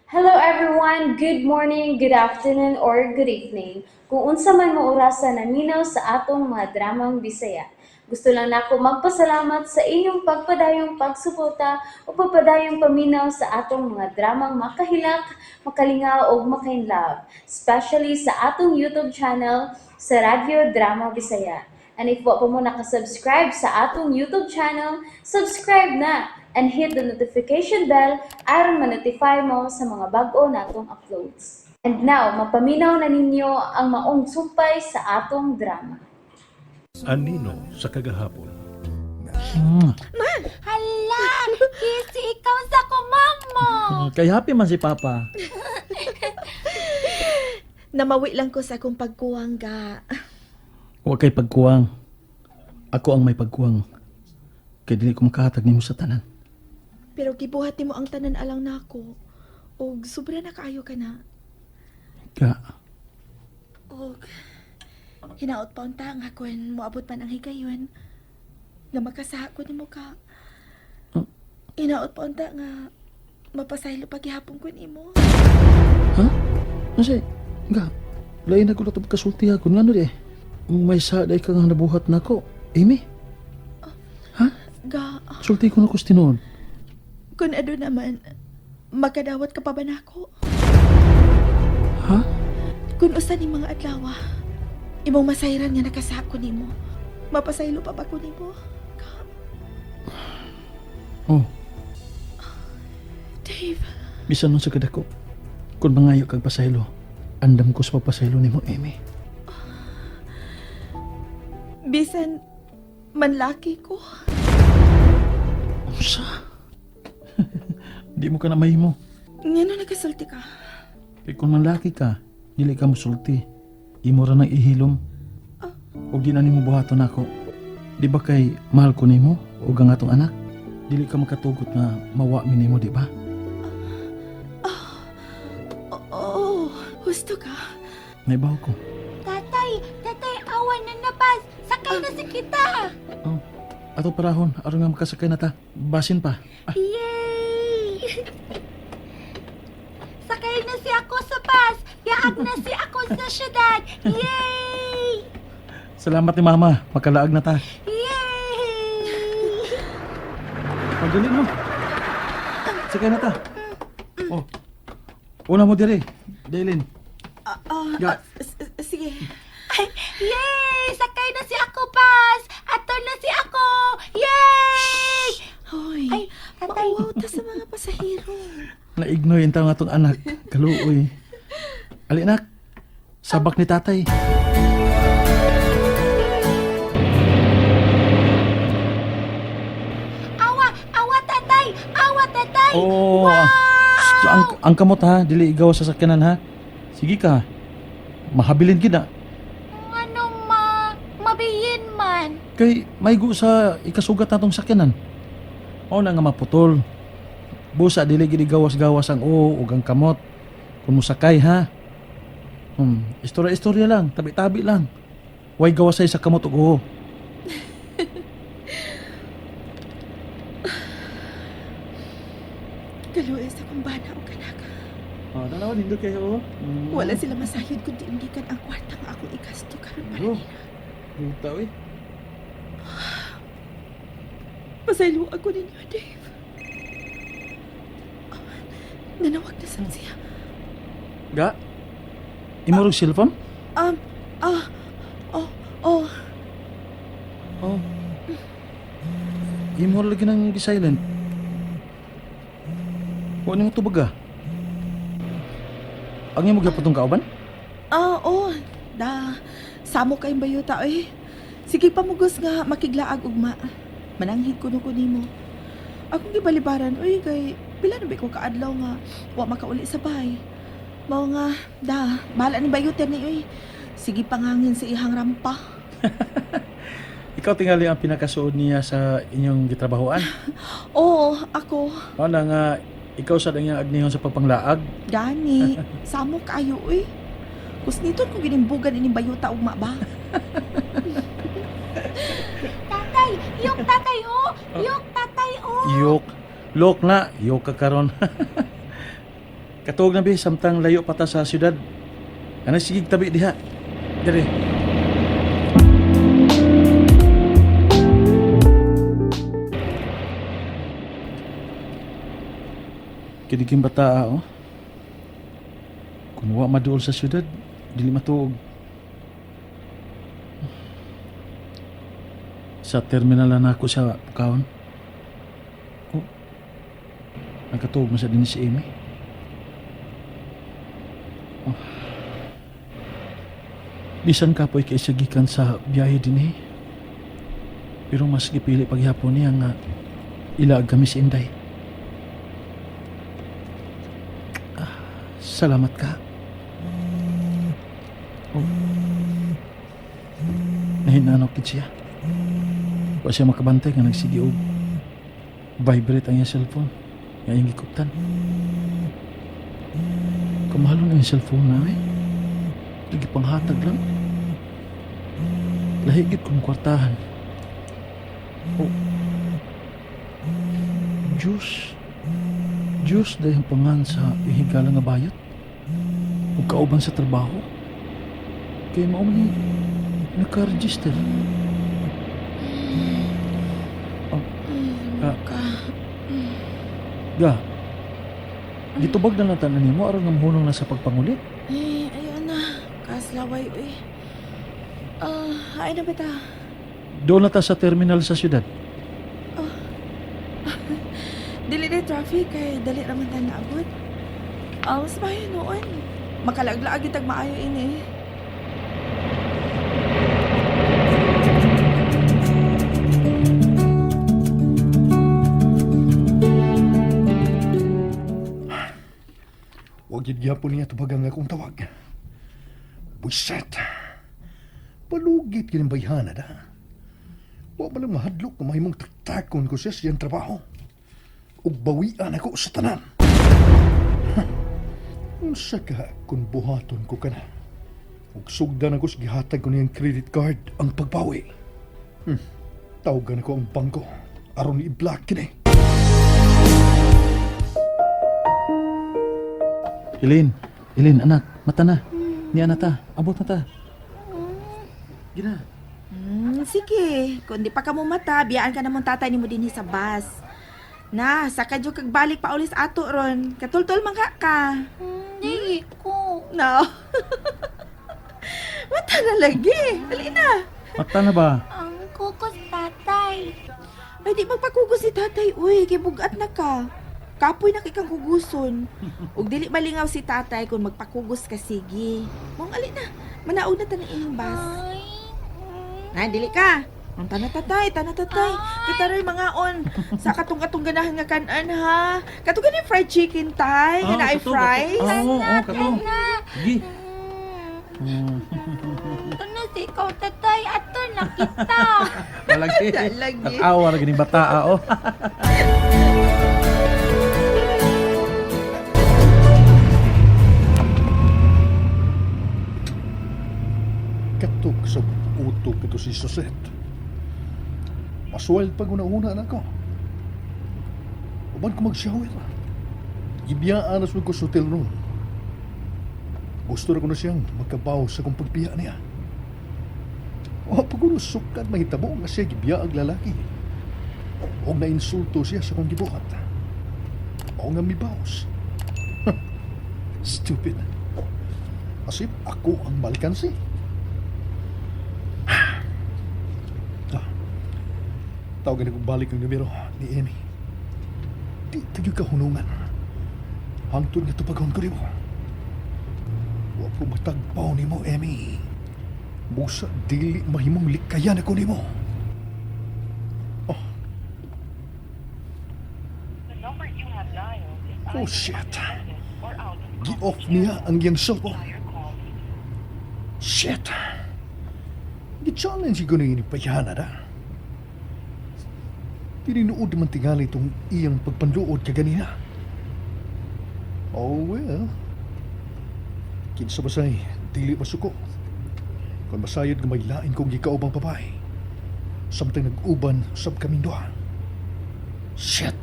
Hello everyone! Good morning, good afternoon, or good evening. Kung unsa man mo orasa naminaw sa atong mga dramang Bisaya. Gusto lang nako magpasalamat sa inyong pagpadayong pagsuporta o pagpadayong paminaw sa atong mga dramang makahilak, makalingaw ug makainlove, especially sa atong YouTube channel sa Radyo Drama Bisaya. And if wa pa mo nakasubscribe sa atong YouTube channel, subscribe na and hit the notification bell aron ma-notify mo sa mga bag-o natong uploads. And now, mapaminaw na ninyo ang maong sumpay sa atong drama. Anino sa kagahapon. Hala! Kisi ikaw sa kumamo! Kay happy man si Papa. Namawi lang ko sa akong pagkuwang ga. Huwag kay pagkuwang. Ako ang may pagkuwang. Kay dili ko makahatag nimo sa tanan. Pero gibuhat nimo ang tanan alang nako. Og sobra na kaayo ka na. Ka, Og hinaot pa unta nga kun moabot man ang higayon nga makasaha ko nimo ka. Hinaot pa unta nga mapasaylo paghihapon ko nimo. Ha? Ano? Ga, lain na ko na ito kasulti ako. Nga ano di eh? May saday ka nga nabuhat na ako. Amy, Ga, sulti ko na ko sa tinuod. kun ado naman makadawat ka pa ba nako? Ha? Kun usa ni mga adlaw, imong masayran nga nakasaha ko nimo. Mapasaylo pa ba ko nimo? Ga, Oh, Dave. bisan nun sa kadako. Kung mangayo kag pasaylo, andam ko sa pagpasaylo nimo, Amy. Bisan manlaki ko. Unsa? Di mo ka na mahimo. Ngano nagasulti ka? Kay kung manlaki ka, dili ka musulti. Imo ra nang ihilom. Ug di na nimo buhaton nako. Di ba kay mahal ko nimo ug ang atong anak? Dili ka makatugot nga mawa mi nimo, di ba? Oo, husto ka. Naibaw ko. Tatay! Tatay, awan na nabas! Sakay na si kita! Oh, ato parahon aron nga makasakay na ta. Basin pa. Ah, Yay! Sakay na si ako sa bus! Yaag na si ako sa syudad! Yay! Salamat ni mama, makalaag na ta. Yay! Pagdali mo. Sakay na ta. Oh. Una mo dire. Dailin. Ah, Ga. sige. Ay, yay! Sakay na si ako bus! Ato na si ako! Yay! Hoy, Ay, tatay. mauwaw ta sa mga pasahero. Naignoy ang taong atong anak. Kaluoy. Ali nak. Sabak ni tatay. Awa! Awa, tatay! Awa, tatay! Oo. Wow! So, ang kamot ha, dili igaw sa sakyanan ha. Sige ka. Mahabilin gid na. Ano ma? Mabiyin man. Kay maigo sa ikasugat natong sakyanan. Mao na nga maputol. Busa dili gid gawas-gawas ang uo ug ang kamot. Kung mosakay ha. Istorya-istorya lang, tabi-tabi lang. Way gawasay sa kamot ug uo. Kaluoy sa kong bana o kanak. Oh, dalawa nindot kayo. Wala sila masayod kundi indikan ang kwarta nga akong igasto karon para Oh. nila. Buta oy. Pasaylo ako ninyo, Dave. Ah, nanawag na sad siya. Ga. Imo rog cellphone? Ah, oh, oh. Oh. Imo lagi nang gi-silent. Wa nimo tubag ah. Ang imo gyapon tong kauban? Ah, oh, da. Samo kayong bayuta, eh. Sige pamugos nga, makiglaag ugma. Mananghid ko no ko nimo. Akong gibalibaran, uy, kay pila na ba ko kaadlaw nga wa makauli sa bahay. Mao nga, da, bahala ni bayuta ni, uy. Sige pangangin sa ihang rampa. Ikaw tingali ang pinakasuod niya sa inyong gitrabahoan. Oo, ako. Mao na nga ikaw sad ang iyang agnihon sa pagpanglaag. Gani, samo kayo, uy. Kusniton ko ginimbugan ining bayuta ugma ba? Tatay! Yok tatay oh! Yok tatay oh! Yok. Lok na, yok ka karon. Katuog na bi samtang layo pa ta sa syudad. Ana sige tabi diha. Dire. Kiniking bata oh. Kung wa maduol sa syudad, dili matuog. Sa terminal na nako sa Pukaon. Oh. Nagkatuog man sa din si Amy. Bisan kapoy kay siya gikan sa biyahe din eh. Pero mas gipili paghapon niya nga ilaag kami si Inday. Ah, salamat ka. Oh. Nahinanok gid siya. Wa siya makabantay nga nagsige og vibrate ang iyang cellphone. Nga iyang gikuptan. Kamahalo na yung cellphone na eh. Lagi panghatag lang. Lahigit kong kwartahan. Oh. Diyos. Diyos dahil pangan sa ihigala nga bayot. O kauban sa trabaho. Kaya mao man ni naka-register. Oh. Ah. Ka. Ga. Gitubag na lang tanan nimo aron nga mahunong na sa pagpangulit. Eh, ayun na. Kaslaway, uy. Ah, ay na ba ta? Doon na ta sa terminal sa syudad. Dili na traffic kay dali raman ta naabot. Ah, mas maayo noon. Makalaglaag itag maayo ini. Huwag yun gyapon niya tubagang akong tawag. Buiset! Palugit kining bayhana da. Wa man lang mahadlok kung mahimong taktakon ko siya sa iyang trabaho. Ug bawian ako sa tanan. Ha, unsa ka kung buhaton ko kana? Ug sugdan ako sa gihatag ko niyang credit card ang pagbawi. Tawagan ako ang bangko aron i-block kini. Ilin, Ilin anak, mata na. Niya na ta, abot na ta. Gina. Sige, kung di pa ka mo mata, biyaan ka namong tatay nimo dinhi sa bus. Na, saka jud kag balik pa ulis ato ron. Katultol man ka ka. Dili ko. No. Mata na lagi. Dali na. Mata na ba? Ang kukos tatay. Ay, di magpakugos si tatay. Uy, kay bugat na ka. Kapoy na kay kang kuguson. Ug dili malingaw si tatay kung magpakugos ka sige. Mong ali na. Manaog na ta ng inyong bus. Ay. Na, dili ka. Ang tana tatay, tana tatay. Kita rin mga on sa katong-katong ganahan nga kanan ha. Katong ganing fried chicken tay, nga naay fries. Oo, oo, kato. Sige. Ano si ikaw tatay? Ato na kita. Malagi. Lagi. Awa ra gini bata oh. Katok sa utok ito si Sosette. Masuwal pag una-una na ako. Uban ko mag-shower. Gibiyaan na ko sa hotel room. Gusto na ko na siyang magkabaw sa kong pagbiya niya. O pag sukat mahitabo nga siya gibiya ang lalaki. O nainsulto siya sa kong gibuhat. O nga mibaws. Stupid. As if ako ang malkansi. Ah, tawagan ako balik ang numero ni Amy. Di tayo kahunungan. Hangtod nga tupagon ko nimo. Wa ko matagpaw nimo, Amy. Busa dili mahimong likayan ako nimo. Oh. Oh shit. Gi-off niya ang iyang cellphone. Shit. Gi-challenge ko na yun payana da. Tininuod man tingali itong iyang pagpanduod kaganina. Oh well. Kinsa basay, dili masuko. Kung masayod nga may lain kong gikaubang babae. Samtang nag-uban sab kaming duha. Shit!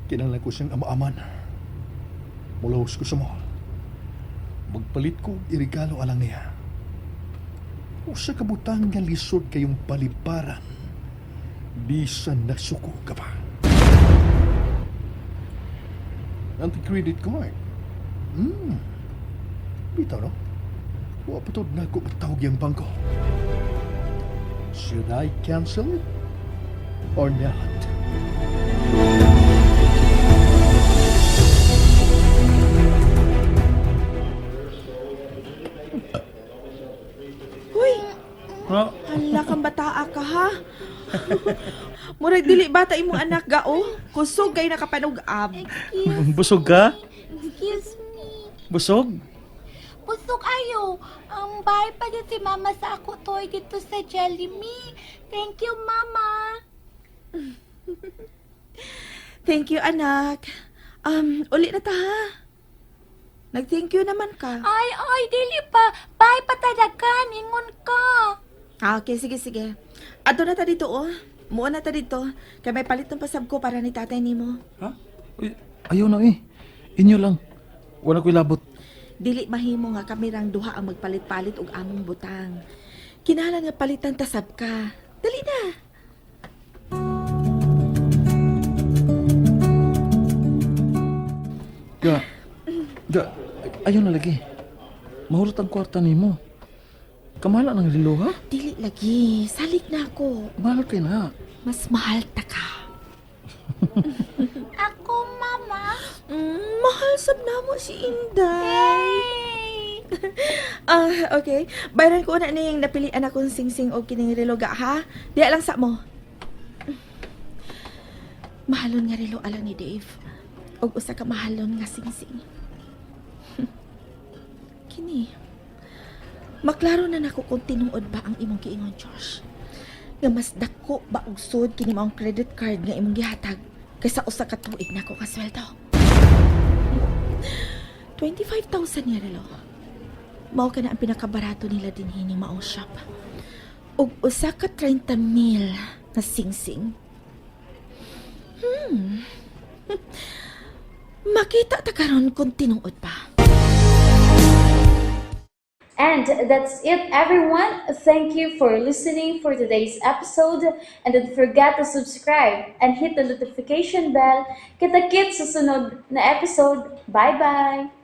Kinahanglan ko siyang ama-aman. Mulaos ko sa mall. Magpalit ko og irigalo alang niya. Usa ka butang nga lisod kayong paliparan. Bisan nasuko ka pa. Anti-credit card. Bitaw, no? Wa pa tod na ko matawag yung bangko. Should I cancel it or not? Huy, Ha? hala kang bataa ka ha. Murag dili bata imong anak ga oh. Kusog kay nakapanug-ab. Excuse Busog ka? Excuse me. Busog? Busog ayo. Ang bahay pa din si Mama sa ako toy dito sa Jelly Me. Thank you, Mama. Thank you, anak. Uli na ta ha. Nag-thank you naman ka. Ay, ay, dili pa. Bye pa talaga. Ningon ka. Ah, okay, sige, sige. Ato na ta dito, oh. Muon na ta dito. Kay may palit ng pasab ko para ni tatay nimo. Ha? Uy, ayaw na eh. Inyo lang. Wala ko'y labot. Dili mahimo nga kami rang duha ang magpalit-palit og among butang. Kinahanglan nga palitan tasab ka. Dali na. Ga, ga, ayaw na lagi. Mahurot ang kwarta nimo. Kamala ng relo, ha? Dili lagi. Salik na ako. Mahal kay na. Mas mahal ta ka. Ako, Mama. Mahal sab namo si Inday. Hey! Ah, okay. Bayaran ko na ning napilian akong singsing og kining relo ga ha. Diya lang sa mo. Mahalon nga relo alang ni Dave. Og usa ka mahalon nga singsing. Kini. Maklaro na nako kung tinuod ba ang imong giingon, Josh. Nga mas dako ba og sud kini maong credit card nga imong gihatag kaysa usa ka tuig nako ka sweldo. 25,000 nga relo. Mao ka na ang pinakabarato nila dinhi ni maong shop. Og usa ka 30 mil na singsing. Makita ta karon kung tinuod pa. And that's it, everyone. Thank you for listening for today's episode. And don't forget to subscribe and hit the notification bell. Kita-kits sa sunod na episode. Bye-bye!